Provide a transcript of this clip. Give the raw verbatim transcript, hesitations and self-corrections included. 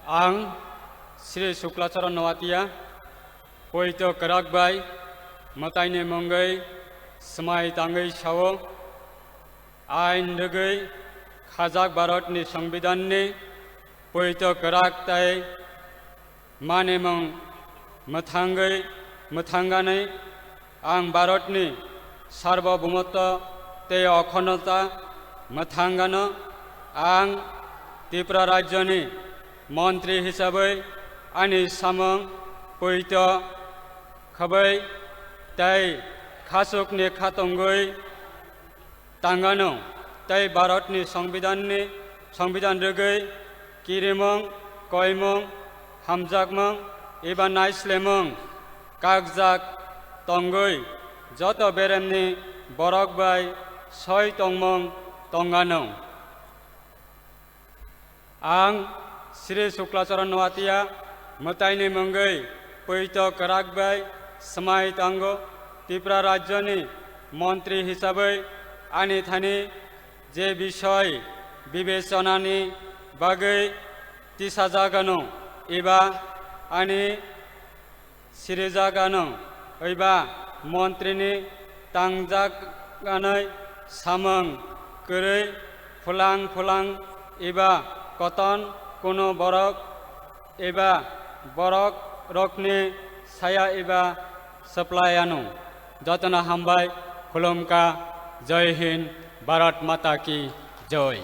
Ang Sri Suklacharan Noatia, poito kwrak bai mwtaini mungwi swmai tangwi sao, ain rwgwi khajak Bharatni Songbidanni poito kwrak tei manimung mwthangwi, mwthangani ang Bharatni sarvabhumotto tei okhonotta mwthangano. Ang Tripura rajyoni montri hisabwi ani samung poito khwbwi tei khachukni khatungwi tangano tei Bharatni Songbidanni, Songbidan rwgwi kirimung, koimung, hamjakmung eba naislemung kakjak tongwi joto beremni borok bai soi tongmung tongano. Ang Sri Suklacharan Noatia, mwtaini mungwi poito kwrak bai swmai tango, Tripura rajyoni montri hisabwi ani thani je bisoi bibechanani bagwi tisajagano eba ani sirijagano eba montrini tangjaganai samung kwrwi phulang phulang eba koton kuno borok eba borok rokni saya eba swplaiano. Jotono hambai khulumkha. Jai Hind, Bharat Mata Ki Jai.